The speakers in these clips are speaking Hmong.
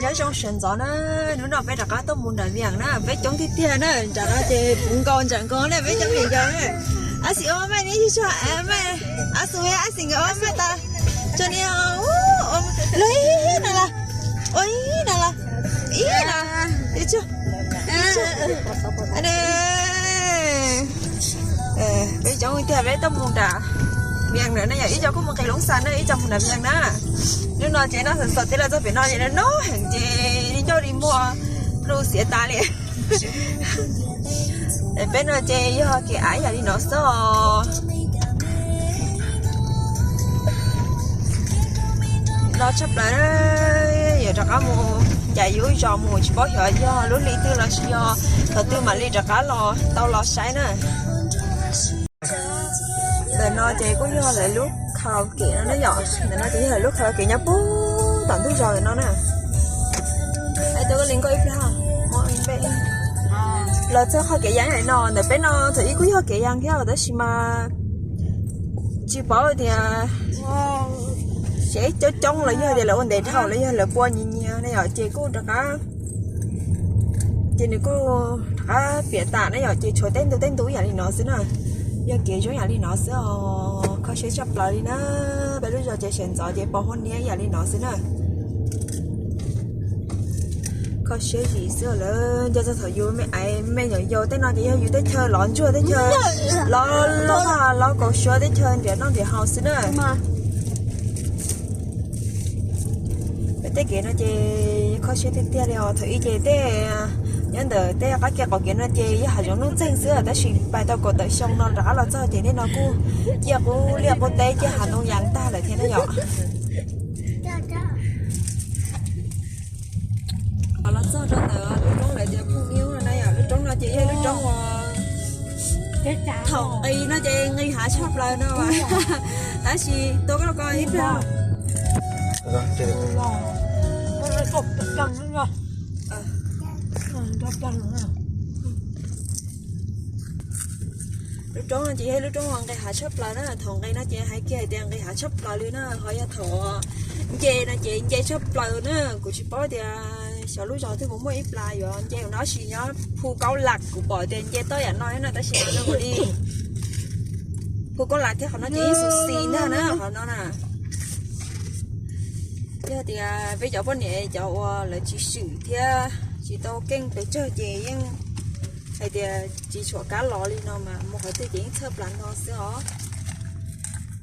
Nyob zoo sawv ntxov na, hnub no peb rov qab tuaj mus nram Vias na, peb coob tiag tiag na, nram no ces puv nkaus ntsawm nkaus na, peb coob nkaus na. Ab xis ua maj, neb tsis tshua maj, ab xis, ab xis nkawd ua maj tas. Tso ni, los ib no los, ua ib no los, ib no, peb coob tiag, peb tuaj mus nram Vias na, yog ib co kuj mus nqis Loob Xas na, ib co mus nram Vias na. Hnub no ces noj xov xov teb los txog pem no ces no heev ces ncauj li muag, plhu xiav tas li. Peb no ces yog kev av yam li no xwb os. Los tshaj plaws, yuav rov qab mus ncaim yus zos mus tsis paub xyov yog lub hli twg los sis yog thaum twg mam li rov qab los tau los saib na. Ntawm no ces kuj yog lawv lub karaoke no na yom, ntawm no ces yog lawv lub karaoke nyob puag tom ntug zos ntawm no na. Ai, tus li nkauj ib pliag, los txog qhov kev yas no, ntawm peb no thaum ub kuj yog kev yas thiab tab sis mas tsis paub tias seb coob coob los yog tias lawv ua ntev dhau los yog lawv pua nyias nyias na yom, ces kuj rov qab, ces nws kuj rov qab piam tas na yom, ces tshuav tej ntug tej ntug yam li no xwb na. Yog kev zoo yam li no xwb os, kho siab tshaj plaws li na. Peb lub zos ces sawv ntxov ces pos huab niab yam li no xwb na. Kho siab zim xwb lawm, nco txog thaum yus me nyuam yaus tej no ces yog yus teb chaws lov ntsuag teb chaws, lov loj los kaus suav teb chaws nrhiav noj nrhiav haus xwb na. Peb tej kev no ces kho siab tiag tiag li os. Thaum ub ces tej nyob ntawm tej qab kev qaum kev no ces yog hav zoov nuj txeeg xwb, tab sis pais tau kaum tawm xyoo no rov qab los txog ces tej no kuj ciaj qub liaj qub teb ciaj hav zoov yas tag lawm thiab na yom. Los txog rau ntawm lub roob lawv tias Phooj Ywg no na yom, lub roob no ces yog lub roob uas thaum nqis no ces nqis hav tshaj plaws no, tab sis tua koj ko ib pliag. Lub roob no ces yog lub roob uas nqis hav tshaj plaws na, thaum nqis no ces hais kiag hais tias nqis hav tshaj plaws li na, ho yog thaum nce no ces nce tshaj plaws na. Kuv tsis paub tias xyov lub zos twg puas muaj ib plas yuav nce no, tab sis nyob Phu Kaub Lam kuv pom tias nce toj yam no na, tab sis no li Phu Kaub Lam thiab qhov no ces yeej xu xis ntag na, qhov no na. Yog tias peb cov poj niam cov uas lawv tsis swm thiab tsis tau keej pes tsawg ces yeej hais tias tsis tshua kam los li no mas mus qhov twg ces yeej txhawj plas no xwb os.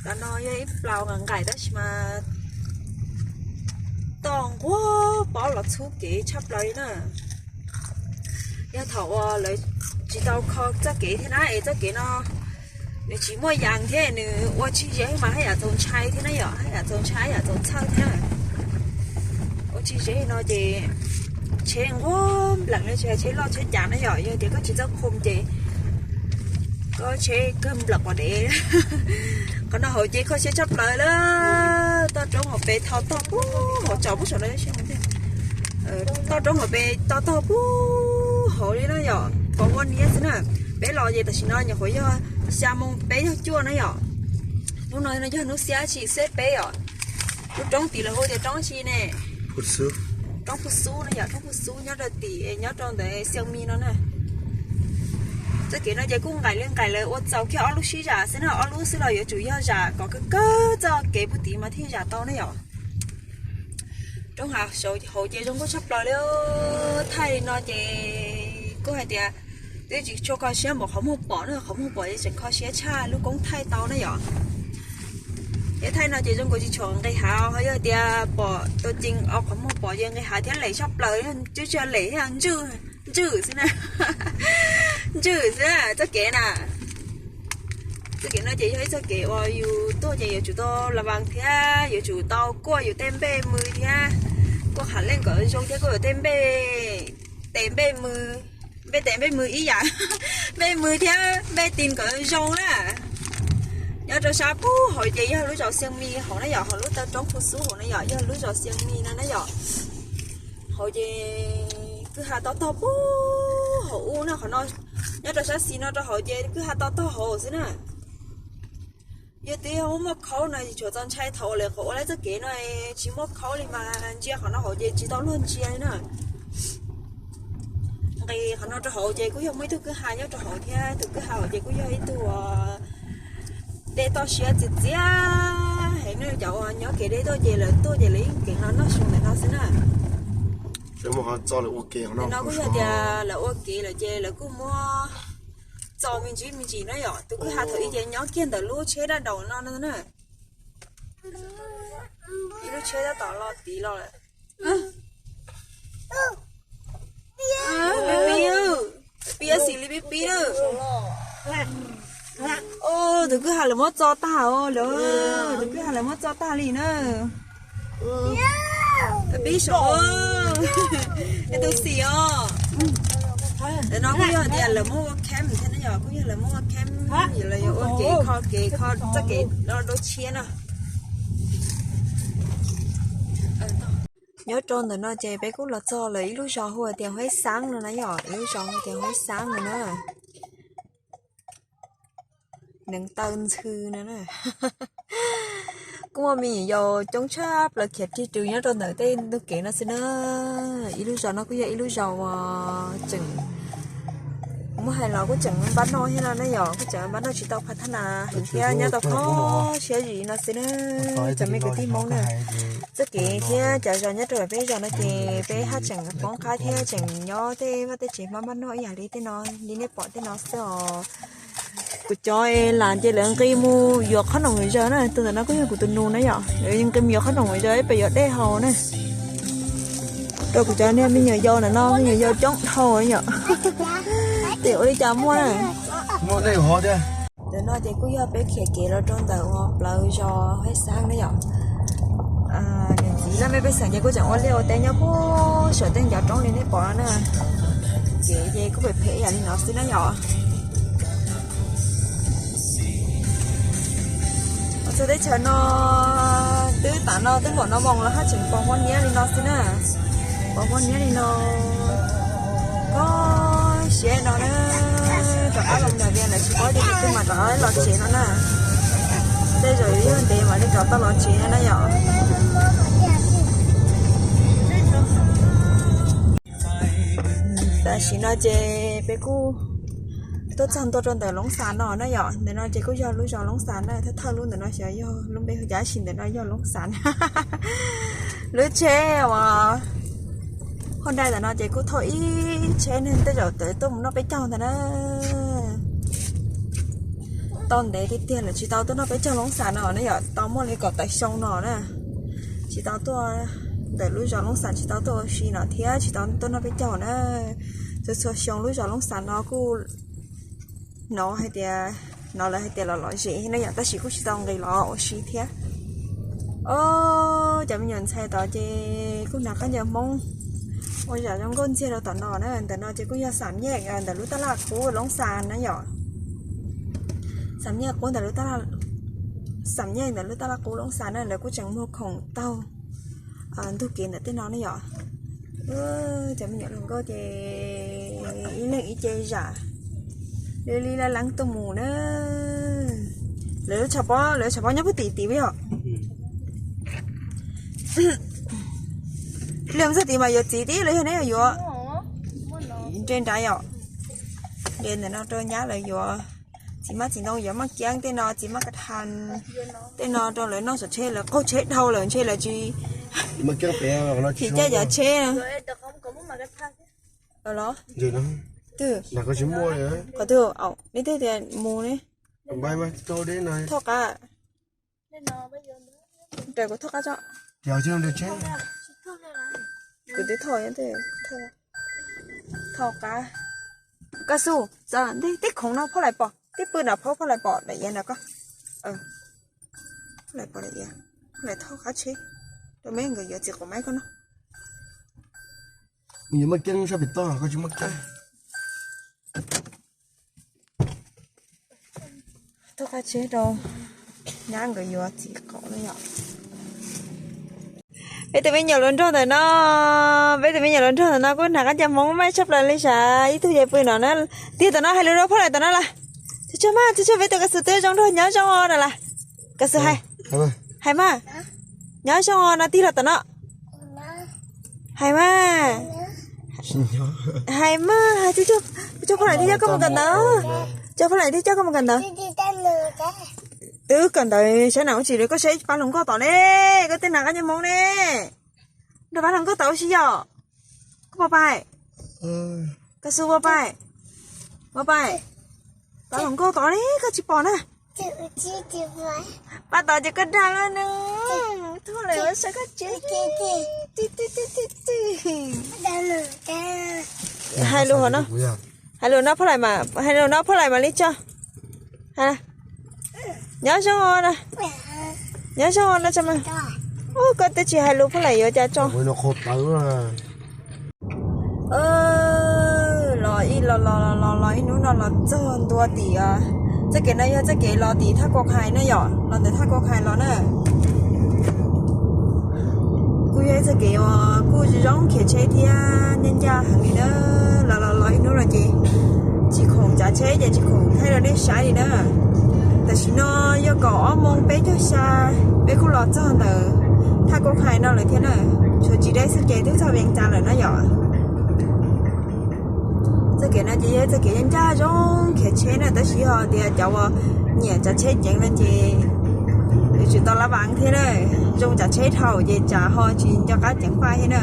Plas no yog ib plas nqaim nqaim tab sis mas toj nquag pob los txhub kev tshaj plaws li na. Yog thaum uas lawv tsis tau kho txoj kev thiab na es txoj kev no nws tsis muaj yas thiab nws ua tsis ze mas haj yam txaus ntshai thiab na yom, haj yam txaus ntshai haj yam txaus txhawj thiab. Ua tsis ze no ces tsheb nquag npleem no tsis hais tsheb loj tsheb cas na yom, yog tias koj tsis txawj qhum ces koj tsheb kawg npleem pom dev. Qhov no hauv ces kho siab tshaj plaws lawm, toj roob hauv pes tho tog puag hauv, tsaus puag saum no, toj roob hauv pes to tog puag hauv li na yom, pos huab niab xwb na. Peb los ces tam sim no nyuam qhuav yog xya moo peb yog cuaj na yom. Hnub no yog hnub xiab tshis xiab peb os. Lub roob tid lawv hu tias roob tsi ne? Roob Phu Xub na yom, roob Phu Xub nyob rau tim, nyob rau ntawm Xiaj Mis no na. Txoj kev no ces kuj nqaim li nqaim lawv ua txaus kiag ob lub sib zam xwb na, ob lub xwb los yuav tsum yog zam kom kawg kawg txoj kev puag tid mas thiaj zam tau na yom. Roob hav saud hauv ces zoo nkauj tshaj plaws li. Thaij li no ces kuj hais tias twb tsis tshua kho siab npaum qhov muag pom na, qhov muag pom ces tseem kho siab tshaj lub koob thaij tau na yom. Ces thaij no ces zoo nkaus tsis tshua nqis hav, ho yog tias pom tua cees qhov muag pom ces nqis hav thiab lem tshaj plaws, twb tsis yog lem thiab, ntswj xwb na, ntswj xwb na txoj kev na. Txoj kev no ces yog ib txoj kev uas yus tuaj ces yuav tsum tau la vas thiab yuav tsum tau kuaj yus tej npej mws thiab, kuaj qham leej kom zoo thiab kuaj yus tej npej, tes npej mws, npej tes npej mws ib yam, npej mws thiab npej tis kom zoo na. Nyob rau sab puag hauv ces yog lub zos Xiaj Mis hauv na yom, hauv lub taw roob Phu Xub hauv na yom, yog lub zos Xiaj Mis no na yom. Hauv ces kwj ha to tog puag hauv ub na, qhov no nyob rau sab xis no rau hauv ces kwj ha to tog hauv xwb na. Yog twb yog muaj khaub no tsis tshua txaus ntshai, thaum lawv qhuav ua lawv txoj kev no tsis muaj khaub li mas ntsia qhov no hauv ces tsis tau luag ntsia li na. Nqis qhov no rau hauv ces kuj yog muaj ib tug kwj ha nyob rau hauv thiab, tus kwj ha hauv ces kuj yog ib tug dej toj siab txias txias heev na. Cov uas nyob kev deb tuaj ces lawv tuaj ces lawv yeej keev los noj su ntawm no xwb na. Nim no kuj yog tias lawv ua kev lawm ces lawv kuj muab txo me ntsis me ntsis na yom. Tus kwj ha thaum ub ces nyob kiag ntawm lub tsheb dab daus no na. Ib lub tsheb tab tom los tid los lawm. Pib, pib xis li pib pib na. Tus kwj ha lawv muab txo tag os lawm, tus kwj ha lawv muab txo tag li na. Pib saum, es tus xim os. Ntawm no kuj yog tias lawv muab ua camp thiab na yom, kuj yog lawv muab ua camp, lawv yuav ua kev kho kev kho txoj kev dua tshiab na. Nyob rau ntawm no ces peb kuj los txog lawv ib lub zos hu tias Huaib Xab no na yom, ib lub zos hu tias Huaib Xab no na. Neev taw ntxhw no na. Kuj muaj me nyuam yaus coob tshaj plaws khiav rig rws nyob rau ntawm tej ntug kev no xwb na. Ib lub zos no kuj yog ib lub zos uas tseem, muab hais los kuj tseem npab noj thiab no na yom, kuj tseem npab noj tsis tau phaj thab nas heev thiab, nyob tau khob siab zim no xwb na. Cov me kwv tij Hmoob na, txoj kev thiab cov zos nyob rau peb zos no ces peb haj tseem poob qab thiab tseem nyob tej vaj tej tsev npab noj ib yam li tej no, li nej pom tej no xwb os. Kuv cov las ces lawv nqis mus yuav qhob noom zos na, tus ntawm no kuj yog kuv tus nus na yom, lawv nqis mus yuav qhob noom zos pem yuav dej haus na. Rau kuv cov niag me nyuam yaus ntawm no, me nyuam yaus coob dhau yom. Tes ua li cas muaj na. Ntawm no ces kuj yog peb khiav kev los rau ntawm uas plawv zos Huaib Xab na yom. Niam txiv laj mej pej xeem ces kuj tseem ua liaj ua teb nyob puag saum tej ncov roob li nej pom no na. Kev ces kuj phem phem ib yam li no xwb na yom. Txog teb chaws no twb tam no twb npaum no moos los haj tseem pos huab niab li no xwb na. Pos huab niab li no. Kho siab no na. Rov qab los nram Vias lawm tsis paub tias twg mas rov qab los tsev no na. Tej zaum yuav yog ntev mam li rov tau los tsev no na yom. Tam sim no ces peb kuj tuaj txog ntua rau ntawm Loob Xas no na yom. Ntawm no ces kuj yog lub zos Loob Xas na, thawj thawj lub ntawm no xyov yog lub npe hu cas, tab sis ntawm no yog Loob Xas. Lub tsheb uas Honda ntawm no ces kuj thauj ib tsheb neeg tej zaum tawm tuaj mus noj peb caug ntag na. Tau ntev tiag tiag lawm tsis tau tuaj noj peb caug Loob Xas no na yom, tau muaj li kaum tawm xyoo no na. Tsis tau tuaj ntawm lub zos Loob Xas, tsis tau tuaj ua si no thiab tsis tau tuaj noj peb caug na. Txhua txhua xyoo lub zos Loob Xas no kuj hnov hais tias, hnov lawv hais tias los lom zem na yom, tab sis kuj tsis tau nqis los ua si thiab. Os, cov me nyuam ntxhais tod ces kuj hnav qab ncaws Hmoob ua zam zoo nkauj ntxiag rau tom no na. Ntawm no ces kuj yog Xam Nyej ntawm lub taj laj qub Loob Xas na yom. Xam Nyej qub ntawm lub taj, Xam Nyej ntawm lub taj laj qub Loob Xas na, lawv kuj tseem muag khoom taug ntug kev ntawm tej no ne yom. Cov me nyuam hluas nkauj ces ib leeg ib ce zam li li la leeb tuaj mus na. Lawv tshav pob, lawv tshav pob nyob puag tim tim yom. Li txog tid mas yuav txiv tib los yog neb yuav nre nrad yom. Li ntawm no rau nyab lawv yuav txiv maj txiv ntoo, yuav maj kiab tej no, txiv maj ka tha tej no rau lawv noj saum tsheb, lawv qaug tsheb dhau lawm ntshe lawv tsis chim caij yav tsheb los. Qhov twg, neb twb tias mus ne. Thauj qab. Raws kuv thauj qab tso. Kuv twb thauj, thauj qab. Ka xu, txawm tej khoom no phob lais pom, tej pw no phob, phob lais pom daim iav no ko. Phob lais pom daim iav, phob lais thauj qab tsheb rau me nkawd yuav txiv quav maib ko no. Yuav maj keeb sab pem toj, koj tsis maj keeb. Thauj qab tsheb rau nyab nkawd yuav txiv qaub no yom. Peb tus me nyuam hluas nraug ntawm no, peb tus me nyuam hluas nraug ntawm no kuj hnav qab ncaws Hmoob maj tshaj plaws li sav, ib tug ces pw no na. Tiag tom no hais lus rau phob lais tom no las. Tsuag tsuag mas, tsuag tsuag, peb tus ka xu twb zoo nraug nyob zoo os no las. Koj xub hais. Hais mas. Nyob zoo no tig los tom no. Hais mas. Hais mas, hais, coj poj laim thiab coj koj mus kawm ntawv. Coj poj laim thiab coj koj mus kawm ntawv. Twb kawm ntawv saib na ua tsis li, koj saib pab hluas nkauj tom ne, koj tej nas qab nyob hmoob ne. Nrog pab hluas nkauj tom ua si yom. Koj pom pais. Koj xub pom pais. Pom pais. Pab hluas nkauj tom ne koj tsis pom na. Pab tom ces koj dag lawm ne. Thov lawm saib koj tsev. Hais lus no. Hais lus no poj laim mas, hais lus no poj laim mam li tso. Nyob zoo no. Nyob zoo no tso mas. Ub, koj twb tsis hais lus poj laim yuav cas tso. Los ib los los los los ib hnub no los txog ntua tim, txoj kev no yog txoj kev los tim Thaj Kua Khai na yom, los ntawm Thaj Kua Khai los na. Kuj yog ib txoj kev uas kuj zoo khiav tsheb thiab ncaj ncaj heev li na. Los los los ib hnub no ces tsis khoom tsav tsheb ces tsis khoom thaij rau nej saib li na. Tam sim no yog kaum ob moos peb caug xya, peb kuj los txog ntawm Thaj Kua Khai no lawm thiab na. Tshuav tsis deb xwb ces twb txog Vias Cas lawm na yom. Txoj kev no ces yog txoj kev ncaj zoo khiav tsheb na, tab sis yog tias cov uas nyiam tsav tsheb ceev no ces yuav tsum tau lab vav thiab na. Zoo tsav tsheb dhau ces tsav ho tsis nco qab ceev faj thiab na.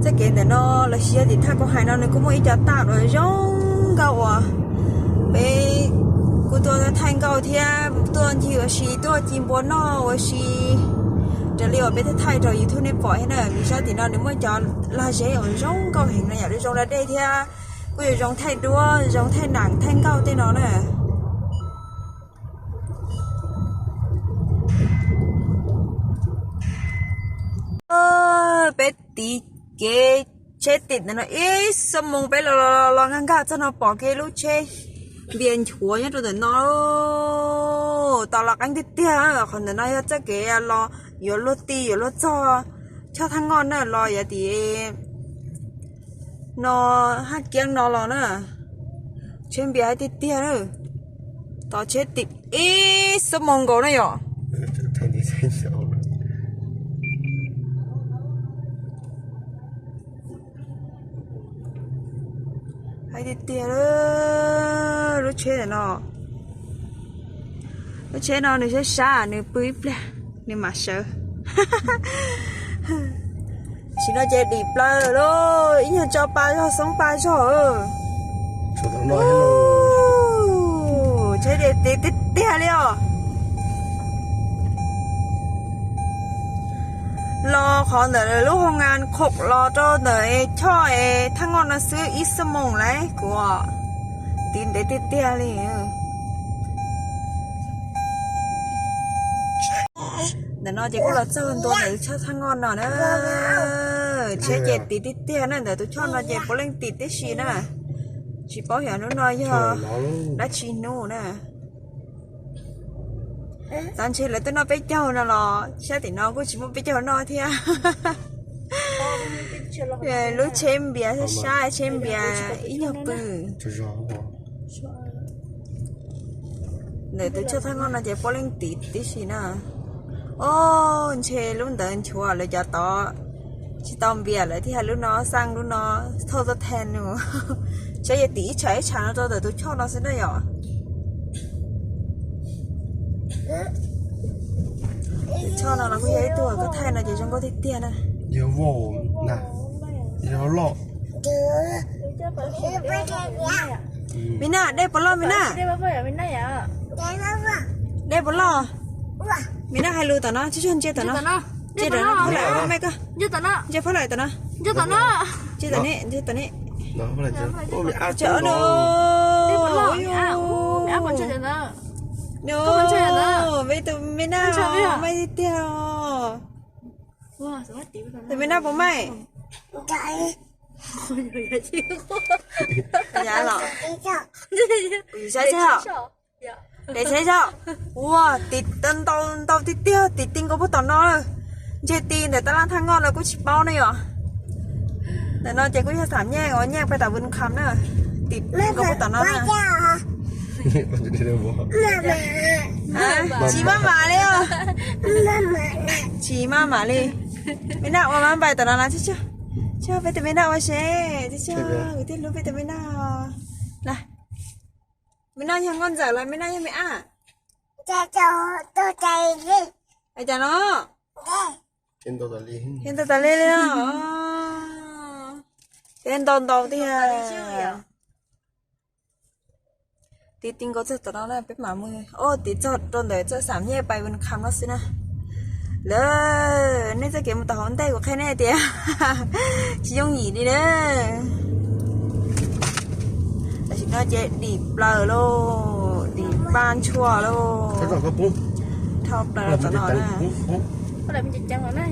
Txoj kev ntawm no los sis yog tim Thaj Kua Khai no nws kuj muaj ib co taj uas zoo nkauj uas peb kuj tuaj thaij nkauj thiab tuaj ncig ua si tuaj ci npua noj ua si raws li uas peb thaij rau YouTube nej pom thiab na. Vim sab tim no nws muaj cov lag zeb uas zoo nkauj heev no yom, zoo da dej thiab kuj yuav zoo thaij duab zoo thaij nam thaij nkauj tej no na. Peb tiv kev tsheb tim ntawm no ib xuab moos peb los los nkag nkag txog no pom kiag lub tsheb Npias Nchuav nyob rau ntawm no. Tos los qeeb tiag tiag, qhov ntawm no yog txoj kev los yuav luag ti yuav luag txog Choj Thaj Ngoj na los yav tim no Haj Kiab no los na. Tsheb Npias hais tiag tiag na. Tos tsheb tim ib xuab moos nkaus na yom. Hais tiag tiag lub tsheb ntawm no, lub tsheb no nws sab sab nws pw ib pliag nws mam sawv. Tam sim no ces dim plaws lawm, ib nyuag tso pa zog xoob pa zog. Tsheb ces tiv tiag tiag li os. Los qhov ntawm lub hoo ngas khoom los rau ntawm Choj Thaj Ngoj no xwb ib xuab moos lawm kuv, tiv ntev tiag tiag li. Ntawm no ces kuj los txog ntua ntawm tus choj Thaj Ngoj no na. Tsheb ces tiv tiag tiag na, ntawm tus choj no ces puav leej tiv tib si na. Tsis paub xyov hnub no yog dab tsi hnub na. Txav ntshe lawv twb noj peb caug no los sab tim no kuj tsis muaj peb caug noj thiab. Lub tsheb Npias sab sab, tsheb Npias ib nyuag pw. Ntawm tus choj Thaj Ngoj no ces puav leej tiv tib si na. Os, ntshe lub ntawd nchuav lawv cov tod tsis tau Npias lawv thiaj hais lub no xaj lub no thauj tuaj thaiv nws. Tsheb ces tiv ib tshav ib tshav no rau ntawm tus choj no xwb na yom. Tus choj no los kuj yog ib tug koj thaij no ces zoo nkauj tiag tiag na. Yog loj. Me na, dej puas loj me na? Dej puas loj? Me na hais lus tom no, tsis tsuag ntsia tom no. Ntsia tom no, phauj laim, me koj. Ntsia phauj laim tom no. Ntsia tom ne, ntsia tom ne. Ntsia no. Me tus me na, me tiag tiag. Tus me na puas maij? Yav los. Saib saib os. Dev saib saib. Ua, tiv ntau ntau tiag tiag, tiv ti nkaus puag tom no. Ntshe ti ntawm tab laj Thaj Ngoj los kuj tsis paub ne yom. Ntawm no ces kuj yog Xam Nyaj uas Nyaj pais tom Vwm Kham na. Tim nkaus pub tom no na. Tsis maj mam li os. Tsis maj mam li. Me Naj ua maj npais tom no na, tsis tsis. Tsis peb tus Me Naj ua seb, tsis tsis. Kwv tij hlub peb tus Me Naj. Na, Me Naj yog nkauj ntxawm los Me Naj yog me ab? Cas no? Thiab ntau tas li li no. Thiab ntau ntau tiag. Tiv ti nkaus txog tom no na peb mam mus. Ov, tiv txog rau ntawm txoj Xam Nyaj pais Vwm Kham no xwb na. Lawm, nej txoj kev mus tom hauv ntej kuv qhia nej tias tsis yooj yim li na. Tam sim no ces dim plaws lauj, dim paj ntshuaj lauj. Dhau plaws los tom no na.